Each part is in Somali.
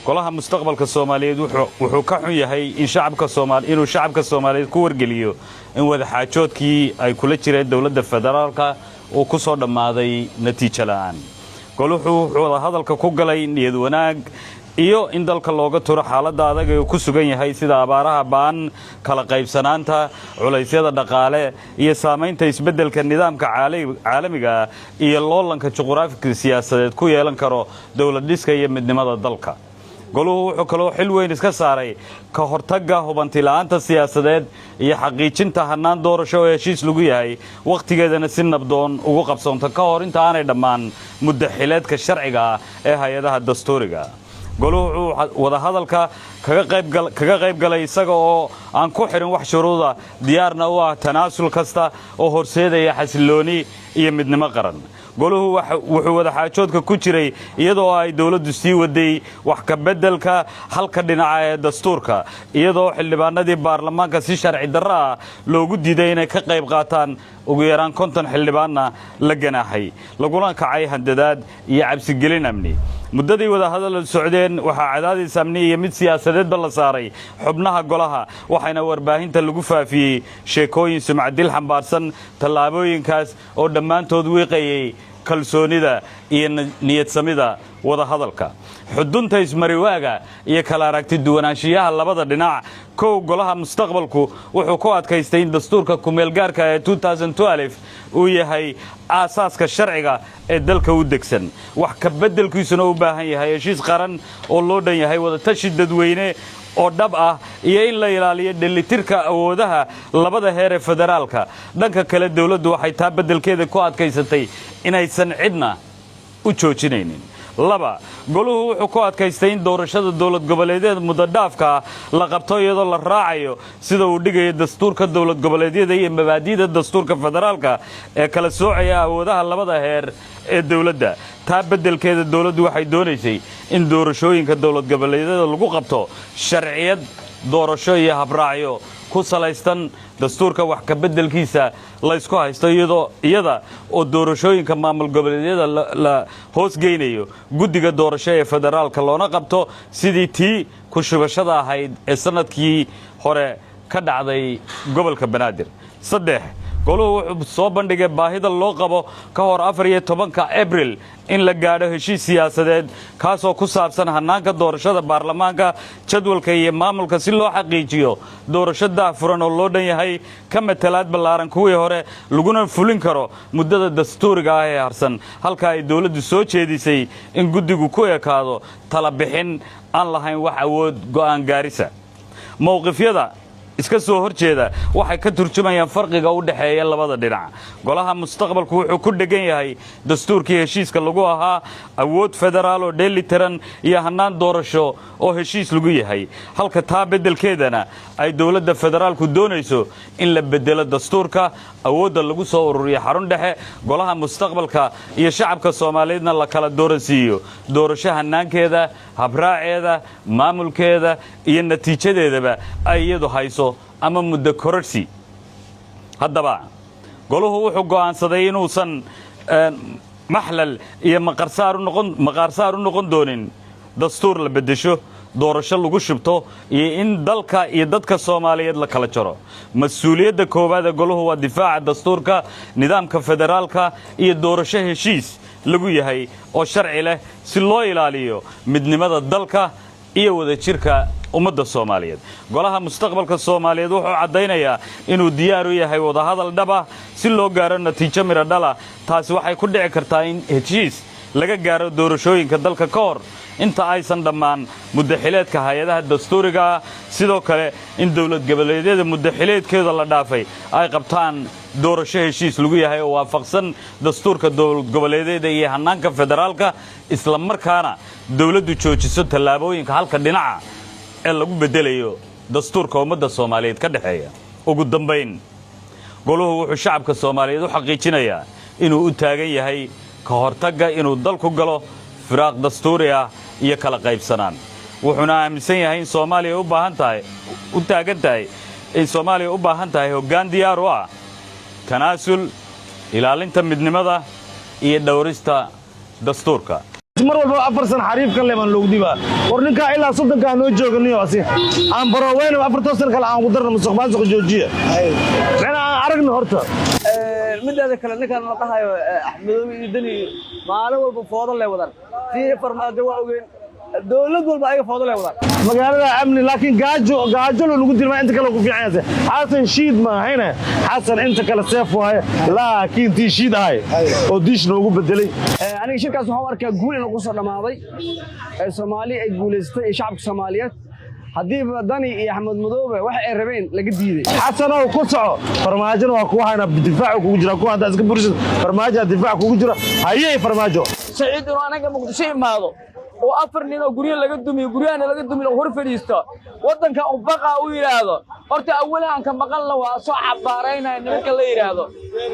Golaha Mustaqbalka Soomaaliyeed wuxuu ka xun yahay in shacabka Soomaal inuu shacabka Soomaaliyeed ku wargeliyo in wadaxaajoodkii ay kula jireen dowladda federaalka uu ku soo dhammaaday natiijo la'aan. Goluhu wuxuu wadahadalka ku galay niyad wanaag iyo in dalka looga turo xaaladda adag ee uu ku sugan yahay, sida abaaraha ba'an, kala qaybsanaanta, culaysyada dhaqaale iyo saamaynta isbeddelka nidaamka caalamiga ah iyo loolanka juqraafiga siyaasadeed ku yeelan karo dowlad dhiska iyo midnimada dalka. Goluhu wuxuu kaloo xil weyn iska saaray ka hortagga hubantila'aanta siyaasadeed iyo xaqiijinta hannaan doorasho oo heshiis lagu yahay, wakhtigeedana si nabdoon ugu qabsoonto ka hor inta aanay dhammaan muddo xileedka sharciga ah ee hay-adaha dastuuriga. Goluhu wuxuu wadahadalka kaga qayb galay isaga oo aan ku xidhin wax shuruuda, diyaarna u ah tanaasul kasta oo horseedaya xasillooni iyo midnimo qaran. Goluhu wuxuu wadaxaajoodka ku jiray iyadoo ay dowladdu sii waday wax ka beddelka halka dhinaca ee dastuurka, iyadoo xildhibaanadii baarlamaanka si sharci darro ah loogu diiday inay ka qayb qaataan, ugu yaraan 50 xildhibaanna la ganaaxay, laguna kacay handadaad iyo cabsigelin amni. Muddadii wadahadal socdeen, waxaa cadaadis amni iyo mid siyaasadeedba la saaray xubnaha golaha, waxayna warbaahinta lagu faafiyey sheekooyin sumcadil xambaarsan, tallaabooyinkaas oo dhammaantood wiiqayay kalsoonida iyo niyadsamida wadahadalka. Xudunta ismariwaaga iyo kala aragti duwanaanshiyaha labada dhinac: 1, Golaha Mustaqbalku wuxuu ku adkaystay in dastuurka kumeelgaarka ee uu yahay aasaaska sharciga ee dalka u degsan, wax ka beddelkiisuna u baahan yahay heshiis qaran oo loo dhan yahay, wadatashi dadweyne oo dhab ah iyo in la ilaaliyo dheelitirka awoodaha labada heer ee federaalka. Dhanka kale, dowladdu waxay taa beddelkeeda ku adkaysatay inaysan cidna u joojinaynin. 2, Goluhu wuxuu ku adkaystay in doorashada dowlad goboleedyada muddodhaafka la qabto iyadoo la raacayo sida uu dhigayo dastuurka dowlad goboleedyada iyo mabaadi'da dastuurka federaalka ee kala soocaya awoodaha labada heer ee dowladda. Taa beddelkeeda, dowladdu waxay doonaysay in doorashooyinka dowlad goboleedyada lagu qabto sharciyad doorasho iyo habraacyo ku salaysan dastuurka wax ka beddelkiisa laysku haysto, iyadoo iyada oo doorashooyinka maamul goboleedyada la hoos geynayo guddiga doorasho ee federaalka, loona qabto sidii tii ku shubashada ahayd ee sannadkii hore ka dhacday gobolka Banaadir. 3, Goluhu wuxuu soo bandhigay baahida loo qabo ka hor 14-ka Abril in la gaadho heshiis siyaasadeed, kaasoo ku saabsan hannaanka doorashada baarlamaanka, jadwalka iyo maamulka, si loo xaqiijiyo doorasho daahfuran oo loo dhan yahay, ka matalaad ballaaran kuwii hore, laguna fulin karo muddada dastuuriga ah ee harsan, halka ay dowladdu soo jeedisay in guddigu ku ekaado tala bixin aan lahayn wax awood go'aan gaarisa. Mowqifyada iska soo hor jeeda waxay ka turjumayaan farqiga u dhexeeya labada dhinac. Golaha Mustaqbalku wuxuu ku dhegan yahay dastuurkii heshiiska lagu ahaa, awood federaal oo dheelitiran iyo hannaan doorasho oo heshiis lagu yahay, halka taa beddelkeedana ay dowladda federaalku doonayso in la beddelo dastuurka, awoodda lagu soo ururiyo xarun dhexe, Golaha Mustaqbalka iyo shacabka Soomaaliyeedna la kala dooransiiyo doorasho hannaankeeda, habraaceeda, maamulkeeda iyo natiijadeedaba ay iyadu hayso ama muddo kororhsi. Haddaba, goluhu wuxuu go'aansaday inuusan maxlal iyo maqaarsaar u noqon doonin dastuur la beddesho, doorasho lagu shubto iyo in dalka iyo dadka Soomaaliyeed la kala jaro. Mas-uuliyadda koowaad ee goluhu waa difaaca dastuurka, nidaamka federaalka iyo doorasho heshiis lagu yahay oo sharci leh, si loo ilaaliyo midnimada dalka iyo wadajirka ummadda Soomaaliyeed. Golaha Mustaqbalka Soomaaliyeed wuxuu caddaynayaa inuu diyaar u yahay wadahadal dhab ah si loo gaaro natiijo midho dhala. Taasi waxay ku dhici kartaa in heshiis laga gaaro doorashooyinka dalka ka hor inta aysan dhammaan muddaxileedka hay-adaha dastuuriga ah, sidoo kale in dowlad goboleedyada muddaxileedkeeda la dhaafay ay qabtaan doorasho heshiis lagu yahay oo waafaqsan dastuurka dowlad goboleedyada iyo hannaanka federaalka, isla markaana dowladdu joojiso tallaabooyinka halka dhinaca ee lagu beddelayo dastuurka ummadda Soomaaliyeed ka dhexeeya. Ugu dambayn, goluhu wuxuu shacabka Soomaaliyeed u xaqiijinayaa inuu u taagan yahay ka hortagga inuu dalku galo firaaq dastuuri ah iyo kala qaybsanaan, wuxuuna aaminsan yahay in Soomaaliya u baahan tahay u taagan tahay in Soomaaliya u baahan tahay hoggaan diyaar u ah tanaasul, ilaalinta midnimada iyo dhowrista dastuurka. Mar walba 4 sano xariifkan le baan loogu dhibaa. War ninkaa ilaa 30-kaa noo jooganiyo, asi aan baroweyna, 40 sano kale aan ku darna. Musuq maasuqa joojiya, micnaa aan aragna horta. Mideeda kale, ninkaan la dhahayo Axmedoobe iyo Deni maalin walba foodo lay wadaan. Tii Farmaajo waa ogeen, dowlad walba ayaga foodo lay wadaan. Magaalada amni, laakiin gaajo, gaajo loo lagu dilmaa. Inta kale ku fiican yahay Xasan, shiid maahayne. Xasan inta kale seef waaye, laakiin tii shiid ahay oo diish noogu bedelay. Aniga shirkaas waxaan u arkaa guul inuu kusoo dhammaaday, ee Soomaali ay guulaysatay iyo shacabka Soomaaliyeed, haddiiba Dani iyo Axmed Madoobe waxa ay rabeen laga diiday. Xasanow, ku soco. Farmaajona waa kuwa hayna, difaacu kugu jira. Kuwa haddaa iska burisid, Farmaajoa difaac kugu jira. Hayey Farmaajo. Saciid inuu anaga Muqdisho imaado oo afar nin oo guryo laga dumiyo, guryahana laga dumiyo, hor fadhiisto waddanka u baqa u yidhaahdo, horta awalahan ka maqalna waa soo cambaaraynaya nimanka la yidhaahdo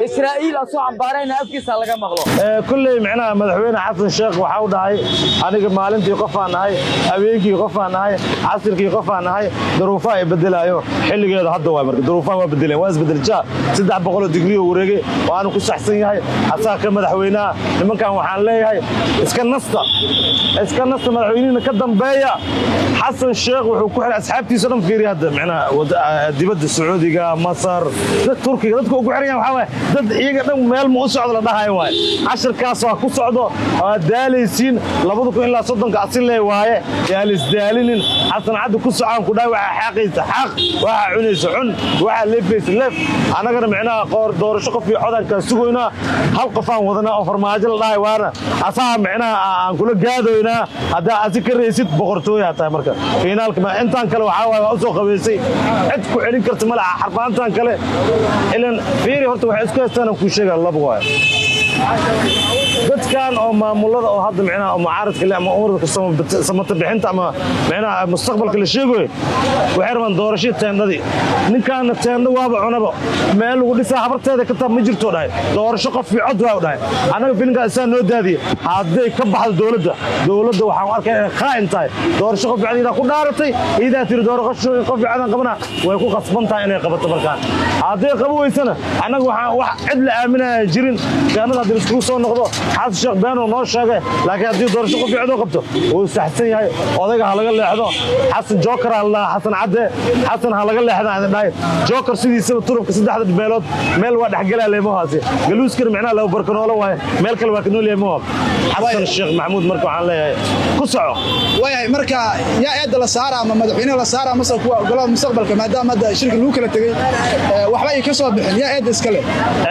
Israa'iil, aa soo cambaaraynaya, afkiisa laga maqlo. Kolley micnaha madaxweyne Xasan Sheekh waxa u dhahay: aniga maalintii qofaan ahay, habeenkii qofaan ahay, casirkii qofaan ahay, duruufaha ay bedelaayo. Xilligeeda hadda waay. Marka duruufaha waa bedeleen, waa isbedeljaa 300 digrii oo wareegay, waanu ku saxsan yahay asaga ka madaxweynaha. Nimankan waxaan leeyahay iska nasta, iska nasta, madaxweynihina ka dambeeya. Xasan Sheekh wuxuu ku xiray asxaabtiisa dhan. Fiiriya hadda micnaha dibadda, Sacuudiga, Masar, dad Turkiga, dadka uu ku xiran yahay waxaa waaye dad iyaga dhan meel ma u socdo la dhahayo waaye. Casharkaas waa ku socdo, waa daalaysiin. 2030-ka asin lee waaye, yaa la isdaalinin. Xasan Caddi, ku socaan ku dhahay. Waxaa xaaqaysa xaaq, waxaa cunaysa cun, waxaa leefaysa leef. Annagana micnaha qoor doorasho qof iyo codankaa sugoynaa. Hal qofaan wadanaa oo Farmaajo la dhahay, waana asaga micnaha aan kula gaadoynaa. Haddaa asi ka raysid, boqortooyaa tahay. Marka finaalka ma intaan kale waxaa waaye waa u soo qabaysay, cid ku celin karta ma laha xarfaantan kale. Ilan fiiri, horta waxay isku haystaan aan kuu sheegaa, laba waaye. Dadkan oo maamulada oo hadda micnaha oo mucaaradka leh ama ururka samata bixinta ama micnaha mustaqbalka la sheegayo, waxay rabaan doorashadii teendhadii. Ninkaana teendho waaba cunaba, meel lagu dhisaa habarteeda ka tab ma jirto dhahay. Doorasho qof iyo cod waa dhahay. Annaga filinkaa isaa noo daadiye. Hadday ka baxdo dowladda, dowladda waxaan u arkay inay khaa'in tahay. Doorasho qof iyo cod iyadaa ku dhaaratay, iyadaa tiri doorasho qof iyo codaan qabana. Way ku qasban tahay inay qabato. Markaan hadday qabo weysana, annaga waxaan wax cid la aaminaya jirin. Teendhada haddii laiskugu soo noqdo, Xasan Sheekh beenuu noo sheegay, laakiin haddii doorasho qof iyo cod oo qabto, wuu saxsan yahay. Odayga ha laga leexdo. Xasan Joker ha la dhahaa, Xasan Cadde, Xasan ha laga leexdo aan dhahay. Joker sidiisaba turubka saddexda meelood meel waa dhexgelaa leemahaasi. Galuuskana micnaha laba barkanoolo waaye, meel kale waa ka nool yahay maha Xasan Sheekh Maxamuud. Marka waxaan leeyahay ku soco. Waayahay, marka yaa eedda la saara? Ama madaxweynaha la saara mase kuwa golaha mustaqbalka, maadaama hadda shirka lagu kala tegey, waxba ay ka soo bixin? Yaa eedda iskale?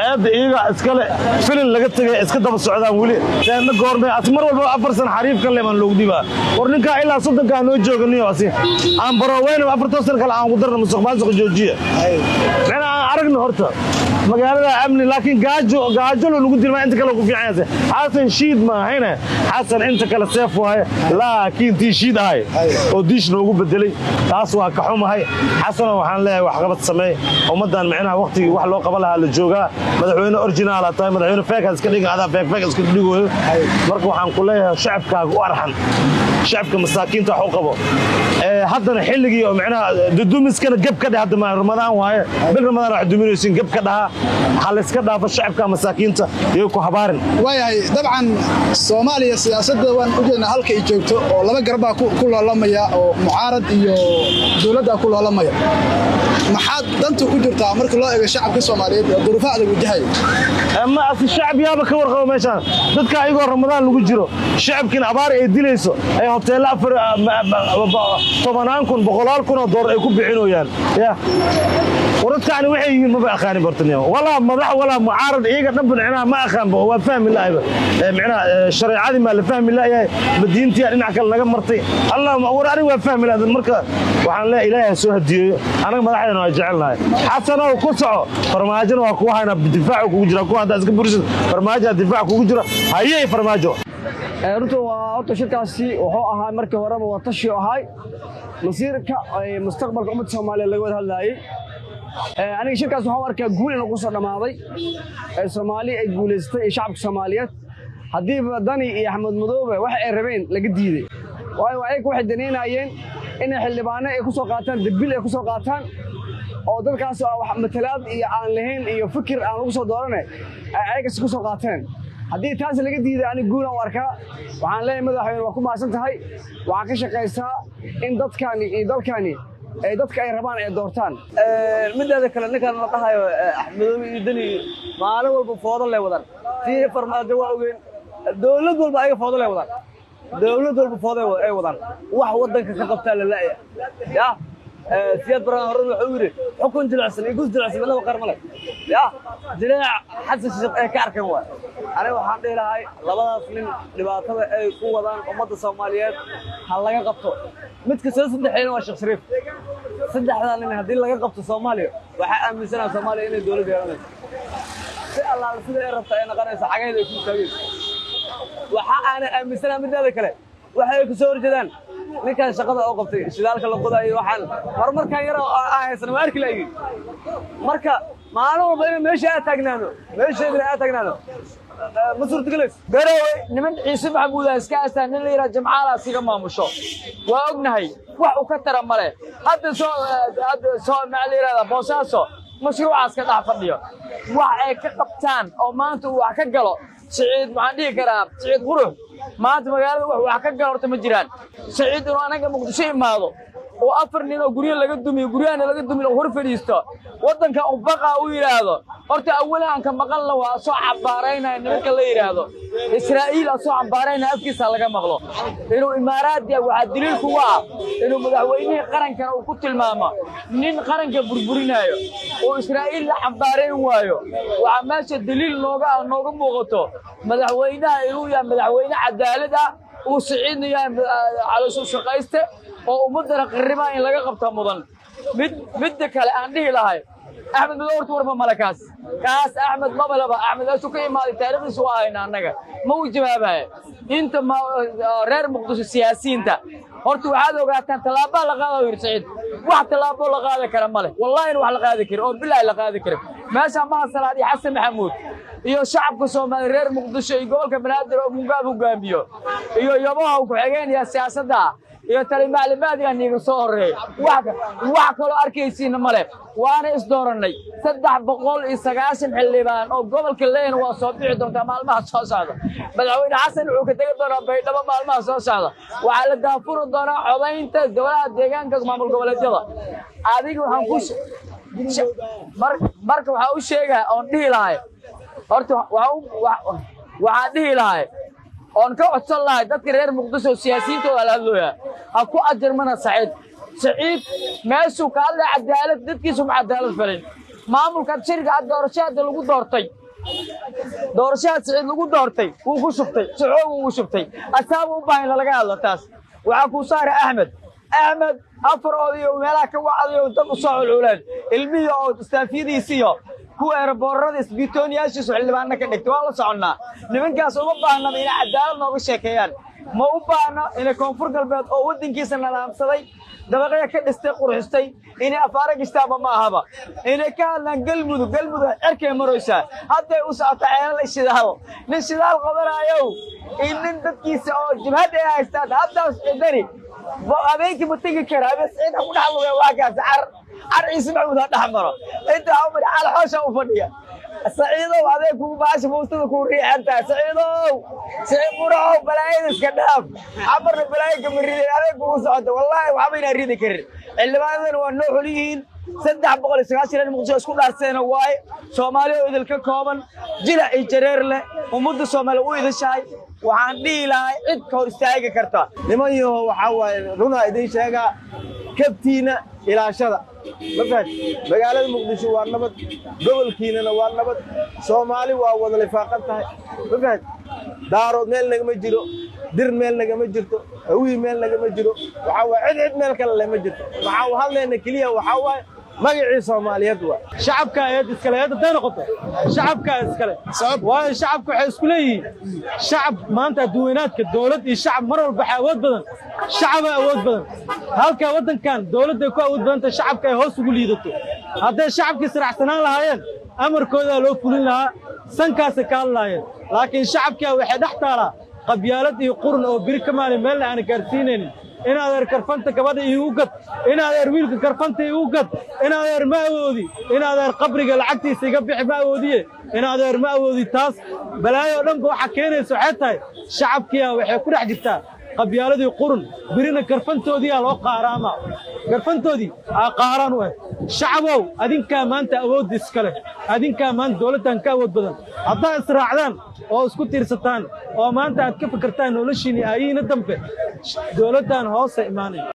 Eedda iyaga iskale. Filin laga tegay iska daba socdaan weli. Teendho goormay asi? Mar walba 4 sano xariifkan le baan loogu dhibaa. War ninkaa ilaa 30-kaa noo jooganiyo, asi aan baroweyna, 40 sano kale aan ku darna. Musuq maasuqa joojiya, micnaa aan aragna horta magaalada amni, laakiin gaajo, gaajo loo lagu dilmaa. Inta kale ku fiican yahay Xasan, shiid maahayne. Xasan inta kale seef waaye, laakiin tii shiid ahay oo diish noogu bedelay, taas waa ka xumahay. Xasano waxaan leeyahay waxqabad sameey. Ummaddan micnaha waqtigii wax loo qaban lahaa la joogaa. Madaxweyne original aa tahay, madaxweyne fake iska dhigin, adaa fake fake iska dhigoyo. Marka waxaan ku leeyahay shacabkaaga u arxan, shacabka masaakiinta wax u qabo. Haddana xilligii oo micnaha dudumiskana gab ka dheh. Hadda ma Ramadaan waaye, bil Ramadaan wax duminaysiin, gab ka dhaha. Ha layska dhaafo shacabka masaakiinta iyo ku habaarin. Waayahay, dabcan Soomaaliya siyaasadda waan ogeynaa halka ay joogto, oo laba garbaa ku loolamaya, oo mucaarad iyo dowladdaa ku loolamaya. Maxaad danta ku jirtaa marka loo eego shacabka Soomaaliyeed ee duruufaha adag wajahaya? Ma asi shacab yaaba ka warqabo meeshaan. Dadka ayagoo Ramadaan lagu jiro, shacabkiina abaar ay dilayso, ay hoteello afar tobanaan kun, boqolaal kun oo doolar ay ku bixinooyaan. Ya war, dadkaani waxay yihiin maba aqaanin bartaniya, walaa madax walaa mucaarad, iyaga dhanba micnaha ma aqaanba oo waa fahmi la'ayba. Micnaha shareecadii maa la fahmi la'yahay, ma diintiyaa dhinac kale naga martay? Allah, war aniga waa fahmi la'ay. Marka waxaan leeyahay Ilaahay ha soo hadiyeeyo. Anaga madaxdeena waa jecelnahay. Xasanow, ku soco. Farmaajona waa kuwa hayna, difaacu kugu jira. Kuwa haddaa iska burisid, Farmaajoa difaac kugu jira. Hayey Farmaajo. Runta waa horta shirkaasi wuxuu ahaa markii horeba waa tashi ahay, masiirka mustaqbalka ummadda Soomaaliya laga wada hadlaayey. Aniga shirkaas waxaan u arkaa guul inuu kusoo dhammaaday, ee Soomaali ay guulaysatay iyo shacabka Soomaaliyeed, haddiiba Dani iyo Axmed Madoobe waxa ay rabeen laga diiday. Waayo ayaga waxay danaynayeen inay xildhibaano ay ku soo qaataan, dambiil ay ku soo qaataan, oo dadkaas oo wax matalaad iyo aan lahayn iyo fikir aan lagu soo doorane ay ayagas ku soo qaateen. Haddii taas laga diiday, aniga guulaan u arkaa. Waxaan leeyahay, madaxweyne, waa ku mahadsan tahay. Waxaa ka shaqaysaa in dadkani iyo dalkani ay dadka ay rabaan ay doortaan. Mideeda kale, ninkan la dhahayo Axmedoobe iyo Deni maalin walba foodo lay wadaan. Tii Farmaajo waa ogeyn. Dowlad walba ayaga foodo lay wadaan, dowlad walba foodo ay wadaan. Wax waddanka ka qabtaa la la'ya ya. Siyaad Baraan hore wuxuu yidhi: "Xukun jilicsan iyo gus jilicsan midnaba qaar male." Ya jileec Xasan Sheekh ee ka arkan waay. Aniga waxaan dhihi lahay, labadaas nin dhibaatada ay ku wadaan ummadda Soomaaliyeed ha laga qabto. Midka soo saddexeeyna waa Sheekh Shariif. Saddexdaa nin haddii laga qabto Soomaaliya, waxaa aaminsanaha Soomaaliya inay dowlad yeelanayso, si allaala sida ay rabta ay noqonayso, xageeda ay ku istaagayso. Waxa aana aaminsanaha mideeda kale, waxay ku soo horjeedaan ninkan shaqada oo qabtay, shidaalka la qodayo. Waxaan horumarkan yar oo aan haysan waa arki lahayn. Marka maalin walba inay meesha aad taagnaano, meesheedina aad taagnaano, ma suurtagelayso. Garowe niman Ciise Maxamuuda iska astaan, nin la yidhaha Jamcaala siga maamusho, waa ognahay wax uu ka tara male. Hadda soo, hadda soo, maxaa la yidhahdaa, Boosaaso mashruucaas ka dhex fadhiyo, wax ay ka qabtaan oo maanta uu wax ka galo Siciid, maxaan dhihi karaa, Siciid Qurux maanta magaalada wax ka galo horta ma jiraan. Siciid inuu anaga Muqdisho imaado oo afar nin oo guryo laga dumiyo, guryahana laga dumiyo, hor fadhiisto, waddanka u baqa u yidhaahdo, horta awalahan ka maqalna waa soo cambaaraynaya nimanka la yidhaahdo Israa'iil, aa soo cambaaraynaya, afkiisa laga maqlo inuu Imaaraadka. Waxaa daliil kuga ah inuu madaxweynihii qarankana uu ku tilmaamo nin qaranka burburinayo oo Israa'iil la cambaarayn waayo. Waxaa meesha daliil nooga ah, nooga muuqato madaxweynaha inuu yahay madaxweyne cadaalad ah, uu Siciidna yahay calooshu shaqayste oo ummaddana qirriba in laga qabta mudan. Mid midda kale aan dhihi lahay, Axmed Madow horta warba male. Kaas Axmed mabalaba. Axmed meeshuu ka imaaday taariikhdiisu waa hayna annaga, ma uu jawaabaya. Inta reer Muqdisho siyaasiyiinta, horta waxaad ogaataan tallaabaa la qaada, yidhi Saciid. Wax tallaabo la qaadi kara male, wallahi in wax la qaadi karin oo bilaahi la qaadi karin. Meesha Maha Salaad iyo Xasan Maxamuud iyo shacabka Soomaaliya reer Muqdisho iyo gobolka Banaadir oo Mungaab hogaamiyo iyo Yabaha uu ku-xigeenaya siyaasadda iyo tali maclimaadka niiga soo horreeya, wax kaloo arkaysiina male. Waana isdoorannay. 390 xildhibaan oo gobolka leeyana waa soo bixi doontaa maalmaha soo socda. Madaxweyne Xasan wuxuu ka tegi doonaa Baydhabo maalmaha soo socda. Waxaa la daafuri doonaa codaynta golaha deegaanka maamul goboleedyada. Adiga waxaan ku marka waxaa u sheegaa oon dhihi lahay, horta waxaan dhihi lahay oon ka codsan lahay dadka reer Muqdisho, siyaasiyiintooda la hadlooyaa, ha ku ajarmana Saciid. Saciid meeshuu ka hadlaya cadaalad, dadkiisu ma cadaalad falin. Maamulka shirka doorashada lagu doortay, doorashada Saciid lagu doortay, wuu ku shubtay, si xoog ugu shubtay. Asaaba u baahan lalaga hadlo taas. Waxaa kuu saaray Axmed. Axmed afar odayo meelaha ka wacdayo, dad u soo culculeen, ilmihii oo istaafyadiisiiyo kuwa eeraboorarada isbiitooniyaashiisu xildhibaano ka dhigtay, waa la soconnaa. Nimankaas uma baahnaba inay cadaalad nooga sheekeeyaan, ma u baahna inay Koonfur Galbeed oo waddankiisa nadaamsaday, dabaqya ka dhistay, qurxistay, inay afaaro gishtaanba ma ahaba. Inay ka hadlaan Galmudug, Galmudug cerkay maraysaa, hadday u socota ceelal shidaal. Nin shidaal qabanaayow in nin dadkiisa oo jabhad ay haystaan haddaas cidani habeenkii ma tegi kara. Habeen Siciid ha ku dhex lugeeya, waa kaas car car Ciise Maxamuud ha dhex maro. Inta waxaa u fadhiya calxoosha u fadhiya. Saciidow, adeeg kugu baasha fuustada kuu riixan tahay. Saciidow, Saciid Quracow, balaayada iska dhaaf. Camarna balaayo kama rideen, adeeg kugu socota. Wallaahi waxba inaan ridi karin. Xildhibaanadana waa noo xul yihiin. 390 reer Muqdisho isku dhaarseena waaye. Soomaali oo idil ka kooban, jilac iyo jareer leh, ummadda Soomaaliya u idishahay. Waxaan dhihi lahay, cid ka hor istaagi karta Niman yaho, waxaa waaye runaa idiin sheegaa, kabtiina ilaashada. Ma fahad? Magaalada Muqdisho waa nabad, gobolkiinana waa nabad. Soomaali waa wada lifaaqan tahay. Ma fahad? Daarood meel nagama jiro, Dir meel nagama jirto, Hawiyi meel nagama jiro. Waxaa waaye cid meel kale leh ma jirto. Waxaa u hadlayna keliya waxaa waaye magacii Soomaaliyeed waa. Shacabka eed iskale, eed hadday noqoto shacabka iskale, waayo shacabka waxay isku leeyihiin shacab. Maanta adduweynaadka dowlad iyo shacab mar walba waxaa awood badan shacabaa awood badan. Halka waddankan dowladday ku awood badanta, shacabka ay hoos ugu liidato. Hadday shacabkii israacsanaan lahaayeen, amarkoodaa loo fulin lahaa, sankaasay ka hadlaayeen. Laakiin shacabkaa waxay dhex taalaa qabyaalad iyo qurun oo biri ka maalin meelna aana gaarsiinaynin. In adeer, karfanta gabadha iigu gad. In adeer, wiilka karfanta iigu gad. In adeer, ma awoodi. In adeer, qabriga lacagtiisa iga bixi, ma awoodiye. In adeer, ma awoodi. Taas balaayo oo dhanba waxaa keenaysa waxay tahay shacabkiya waxay ku dhex jirtaa qabyaaladii qurun. Birina karfantoodiyaa loo qaaraama, karfantoodii aa qaaraan u ah. Shacabow, adinkaa maanta awoodda iska leh, adinkaa maanta dowladdan ka awood badan. Haddaa israacdaan oo isku tiirsataan oo maanta aad ka fikirtaan noloshiinni aayihiina dambe, dowladdan hoose imaanaya.